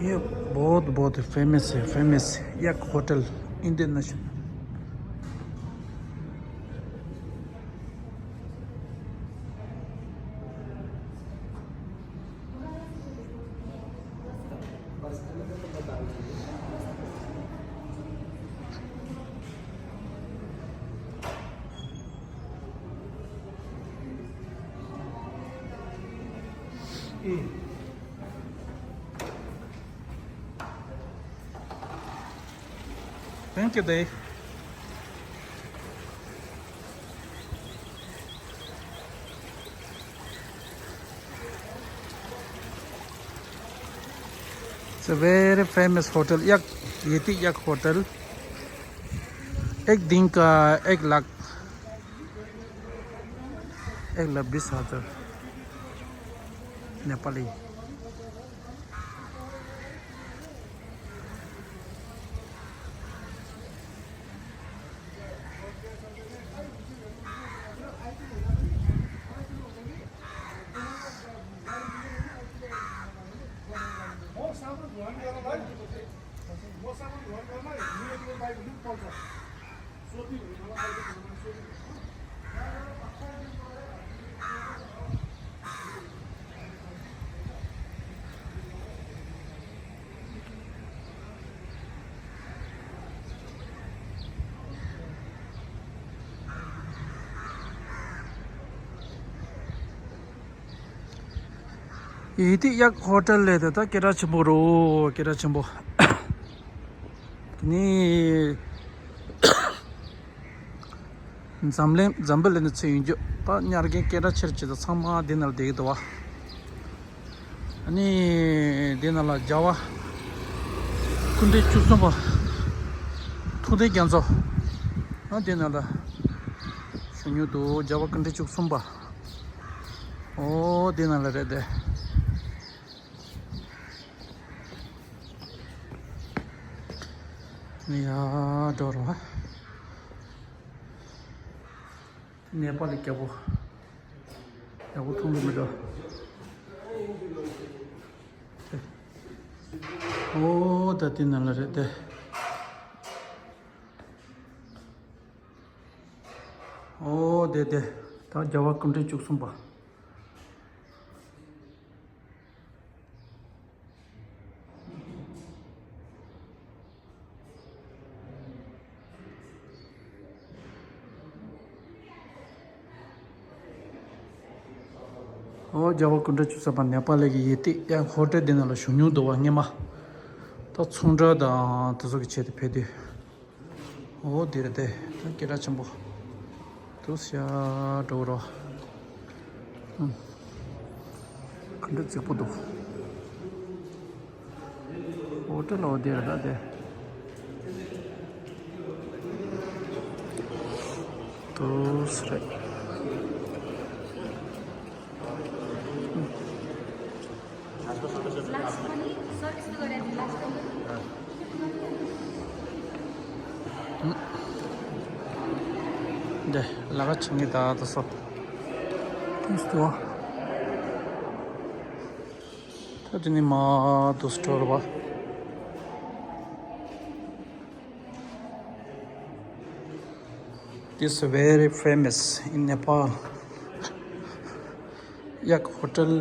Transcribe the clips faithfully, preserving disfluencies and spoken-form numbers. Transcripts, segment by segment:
ये बहुत बहुत फेमस है, फेमस एक hotel international. Thank you, Dave. It's a very famous hotel. Yak, Yeti Yak Hotel. एक दिन का एक लाख, एक लाख बीस हजार नेपाली। ཡིད་ཡག་ཧོ་ཊེལ་ལས་དེ་ད་སྐད་གྲགས་ཆེན་པོ་རོ། སྐད་གྲགས་ཆེན་པོ། དེ་ནི། འཛམ་གླིང་འཛམ་བུ་གླིང་ནས་ཚུད་ཡོང་རྒྱུ་ད་ཉར་མཁན་སྐད་གྲགས་ཆེར་བྱེད་དུ་ཚང་མ་འདི་ནང་ལ་བསྡད་ཀྱི་འདུག་བ། ཨ་ནི་འདི་ནང་ལ་རྒྱལ་བ་སྐུ་ཕྲེང་བཅུ་གསུམ་པ་ཐུབ་བསྟན་རྒྱ་མཚོ་ཨ་འདི་ནང་ལ་བཞུགས་མྱོང་འདུག་རྒྱལ་བ་སྐུ་ཕྲེང་བཅུ་གསུམ་པ། ཨོ་འདི་ནང་ལ་རེད་དེ། ནི་ཡ་འགྲོ་རོགས། ནེ་པ་ལི་རྒྱལ་པོ། རྒྱལ་པོ་མཐོང་གི་མི་འདུག་ཨོ་ད་དེ་ནང་ལ་རེད་དེ། ཨོ་དེ་དེ། ད་རྒྱལ་བ་སྐུ་ཕྲེང་བཅུ་གསུམ་པ། ཨོ་རྒྱལ་བ་སྐུ་ཕྲེང་བཅུ་གསུམ་པ་ནེ་པ་ལི་གི་ཡེ་ཏི་ཡང་ཧོ་ཊེལ་འདི་ནང་ལ་བཞུགས་མྱོང་འདུག་བ་སྔན་མ། ད་ཚོང་འབྲེལ་དང་དེ་ཚོ་གི་ཆེད་དུ་ཕེབས་དུས། ཨོ་དེ་རེད་དེ། ད་སྐད་གྲགས་ཆེན་པོ། དུ་ཤ་འགྲོ་རོགས། ཨུམ། ག་འདྲ་རྫིག་པོ་འདུག་ཧོ་ཊེལ་ཨོ་དེ་རེད་ད་དེ། དུ་སི་རེད། འདི་ལ་ཁ་ཆེ་ངེས་ད་དུ་སོ། ཏིས་ཏུ་ཨ། ད་དེ་ནི་མ་དུ་སི་ཊོར་བ། This is very famous in Nepal. Yak Hotel.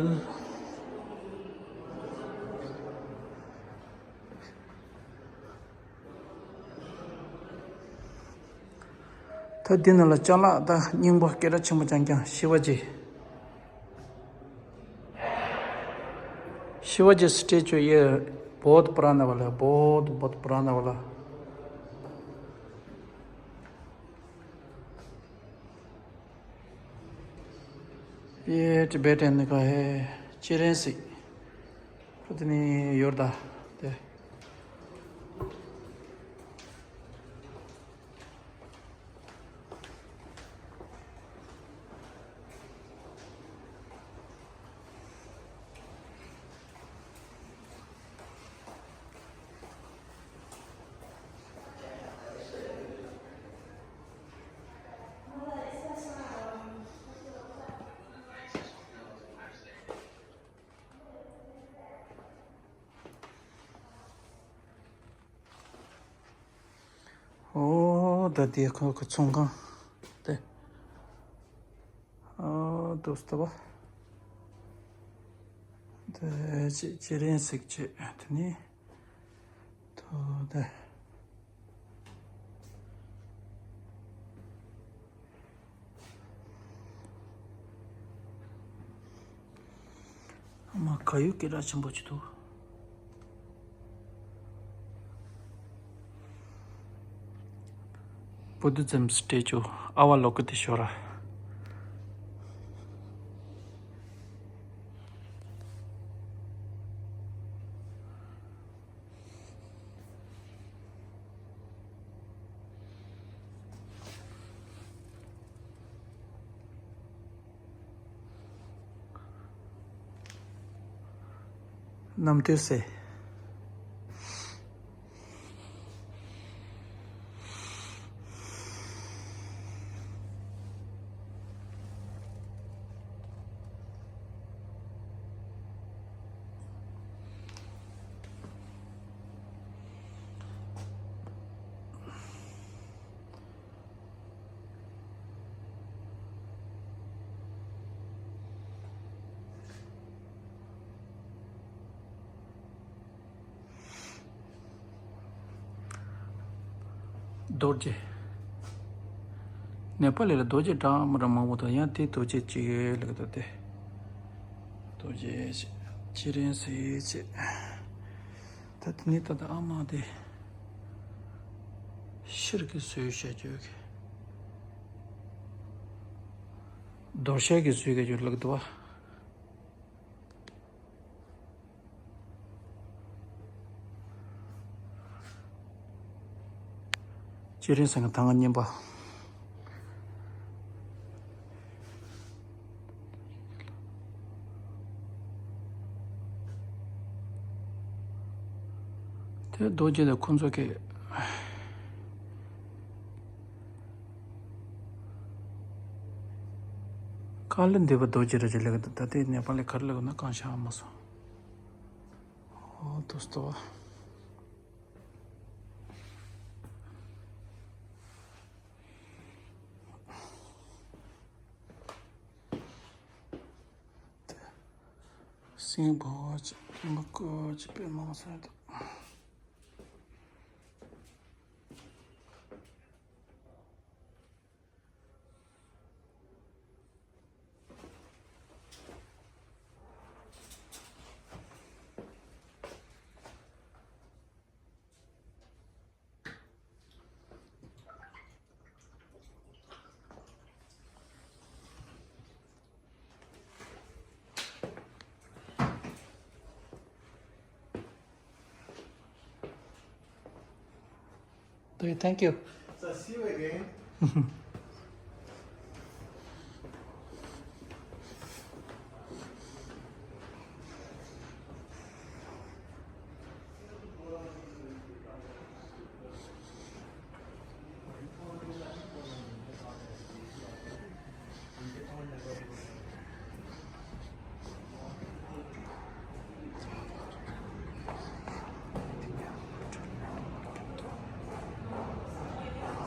ད་འདི་ནང་ལ་ཅ་ལག་དང་རྙིང་པ་སྐད་གྲགས་ཆེན་པོ་རྐྱང་རྐྱང་ཤི་བ་ཇི། Shivaji स्टैचू ये बहुत पुराना वाला है, बहुत बहुत पुराना वाला। ये टिबेटन का है, चिरेंसी। पत्नी योरदा दे। ད་དེ་ཁོ་ཁོ་ཚོང་ཁང་དེ། ཨ་དོ་སྟ་བ། དེ་ཅི་ཅི་རིང་ཟིག་ཅི་དེ་ནི་དོ་དེ། ཨ་མ་ག་ཡུ་སྐད་གྲགས་ཆེན་པོ་ཅིག་འདུག་བུ་དྷི་ཛིམ་སི་ཊེ་ཅུ། ཨ་བ་ལོ་ཀི་ཏི་ཤྭ་ར། རྣམ་ཐོས་སྲས། རྡོ་རྗེ། ནེ་པ་ལི་ལ་རྡོ་རྗེ་འདྲ་མི་འདྲ་མང་པོ་འདུག་ཡང་དེ་རྡོ་རྗེ་གཅིག་ལ་འདུག་སྟེ། རྡོ་རྗེ་ཅི་རིང་ཟེར་ཅི། ད་དེ་ནི་ད་ལྟ་ཨ་མ་དེ་ཤེལ་གྱིས་བཟོས་བྱ་རྒྱུ་གི། རྡོ་ཤལ་གྱིས་བཟོས་བྱ་རྒྱུ་ལགས་འདུག་བ། ཅི་རིང་ཟེར་ན་ད་ང་རྔན་པ། དེ་རྡོ་རྗེ་ལ་ཁོང་ཚོ་གི་ཀ་ལི་འདི་པ་རྡོ་རྗེ་ར་ཅི་ལེགས་འདུག་ད་ལྟའི་ནེ་པ་ལི་ག་རེ་ལེགས་ན་གང་ཤ་མ་སོང་། ཨོ་དོ་སྟོ། སིང་བོ་ཅི་མ་ཀོ་ཅི་པེ་མང་སོང་དོ། Okay, thank you. So see you again.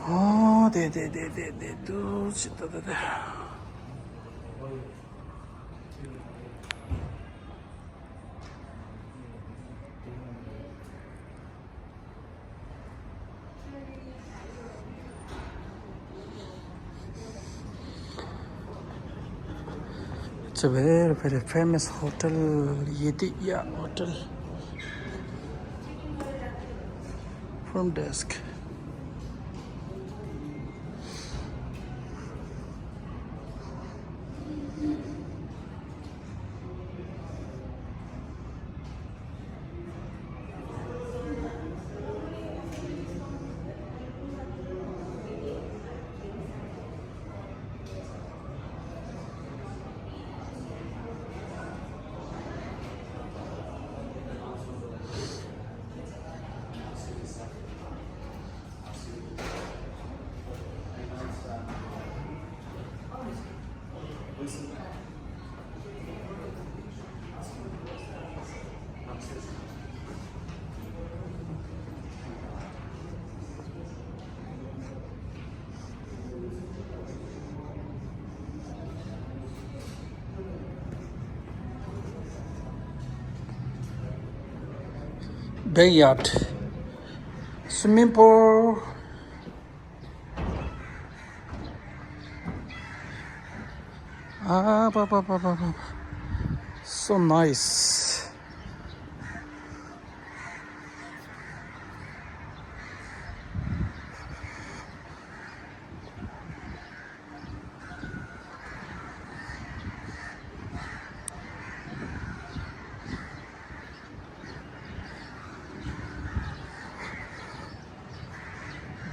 ཨོ་དེ་དེ་དེ་དེ་དེ་དུ་ཅི་ད་ད་དེ། It's a very, very famous hotel, Yediya Hotel. Front desk. Backyard, swimming pool. Ah, pa, pa, pa, pa, pa, pa. So nice.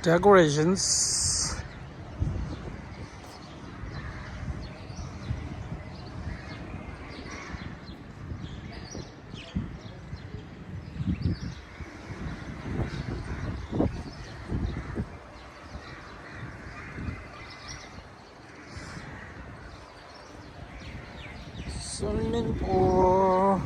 Decorations. Swimming pool.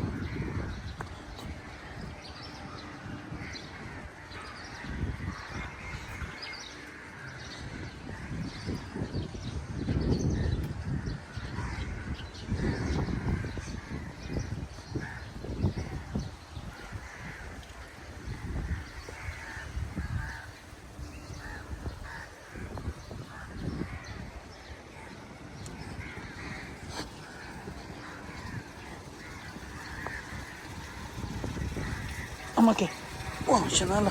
ཨ་མ་ཀེ། ཨོ་ཞེ་ན་ལ།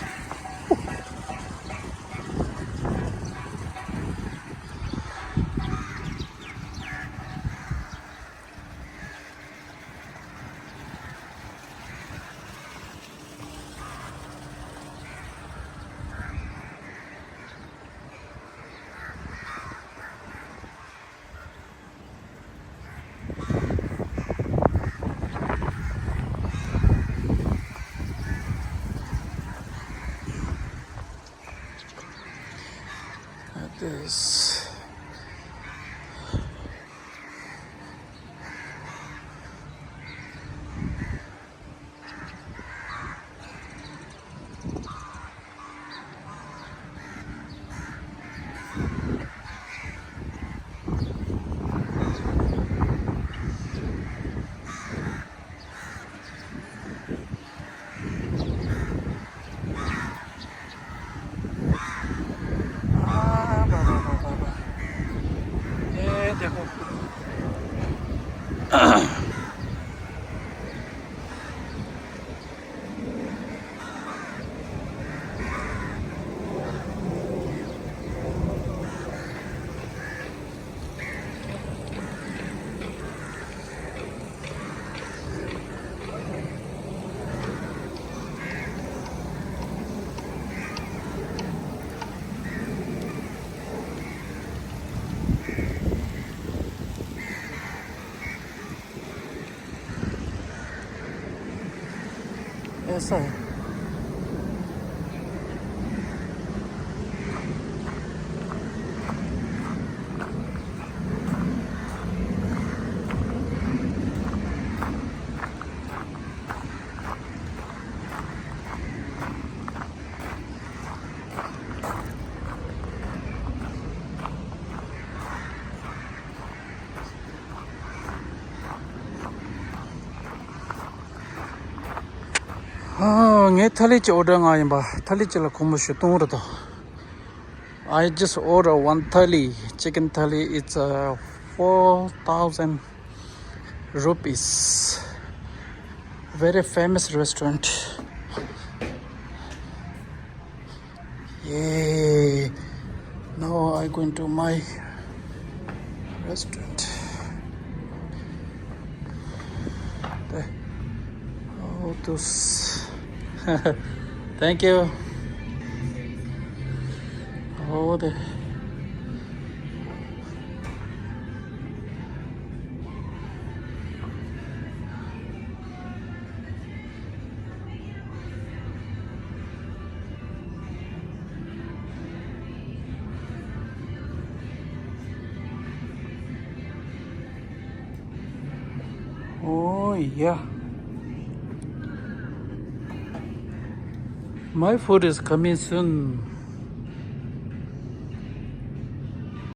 Like this. Yes, sir. ཨ། ངས་ཐ་ལི་གཅིག་ཨོ་ཌར་གནང་ཡིན་པ། ཐ་ལི་གཅིག་ལ་སྒོར་མོ་ཞོ་སྟོང་རེད་དོ། I just order one thali, chicken thali. It's uh, four thousand rupees. Very famous restaurant. Yay! Now I going to my restaurant. The, oh, those. Thank you. Oh, the. Oh, yeah. My food is coming soon.